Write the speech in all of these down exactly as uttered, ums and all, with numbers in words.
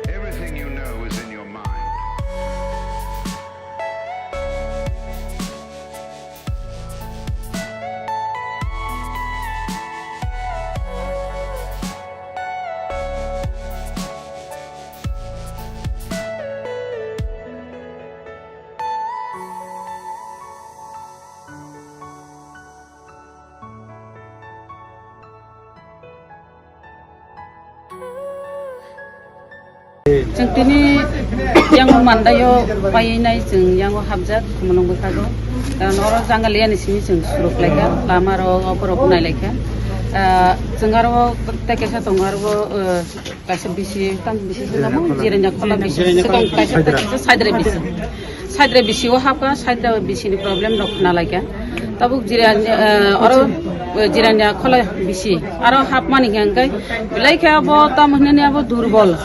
Everything you know is in your mind. Chwng tini yang mandaio painai chwng yango hapjak Khumulwng bwkhago. Karon oro jangal yani simi chwng suruk laikha, lama ro borok nai laikha. Ah, chwng aro tei kaisa tongo aro, ah, kaisa bisi, tam bisi se namo, Jiranya Khola bisi, sikong kaisa, kaisa Saidra bisi. Saidra bisi o hapkha, Saidra bisi ni problem rok khna laikha. Tabuk Jiranya, eh, oro, eh, Jiranya Khola bisi. Aro hapmani hwnkhe, belai khe abo tam hinani abo durbol.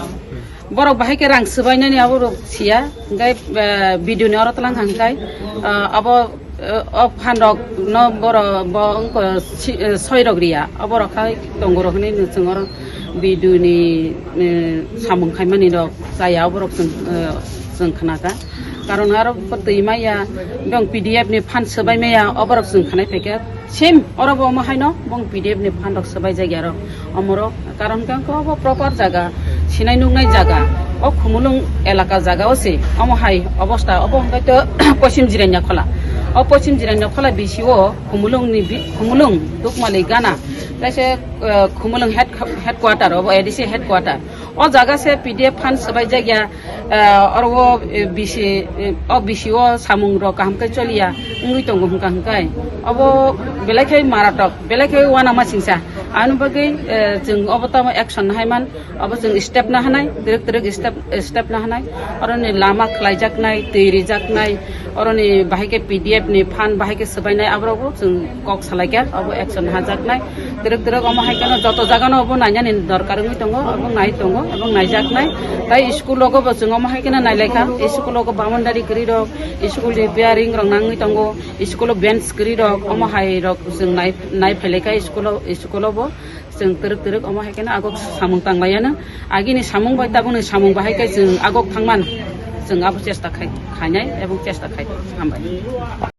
Borok bahai khe rang swbainani abo rok siya. Hwnkhe, eh, video ni oro tlang hwnkhe, eh, abo, eh, o phan rok no boro bo wngkha si-, eh, soi rok riya. Abo rok khai tongo rok hinwi chwng oro video ni, eh, samung khaimani rok chaya abo rok chwng, eh, chwng khnakha. Karon aro bo twi maya, bong P D F ni phan swbai maya, oborok chwng khanai phaikha. Same oro bo omo haino bong P D F ni phan rok swbai jak ya aro omorok. Karon kang ko obo proper jaga, sinai nuknai jaga. O Khumulwng elaka jaga o se, omo hai obosta, obo hwnkhe to Poschim Jiranya Khola. O Poschim Jiranya Khola bisi o Khumulwng ni bi-, Khumulwng Dukmali Gana. Kaisa, eh, Khumulwng head, headquarter, obo A D C headquarter. O jaga se P D F phan swbai jak ya. Eh, oro o, eh, bisi, eh, o bisi o samung rok kaham khe choliya wngwi tongo hwnkha hwnkhe obo belai khe maratok, belai khe uanama singsa. Ani bagwi, eh, chwng obo tamo action nahai man, obo chwng step nahanai, twrwk twrwk step, step nahanai. Oroni lama khlaijaknai, twi rijaknai, oroni bahai khe P D F ni phan bahai khe swbainai, aborok bo chwng kok salaikha, obo action hajaknai. Twrwk twrwk omo hai kheno joto jaga no obo nainani dorkar wngwi tongo, obo nai tongo, obo naijaknai. Tai school rogo bo chwng omo hai kheno nailaikha, school rogo boundary kwrwi rok, school repairing rok nangwi tongo, school o bench kwrwi rok, omo hai rok chwng nai, nai phailaikha school o, school o bo chwng twrwk twrwk omo hai kheno agok samung tanglaiano. Agini samung bai tabukni samung bahai khe chwng agok thangman chwng abo chesta khai, khainai ebong chesta khai. Hambai.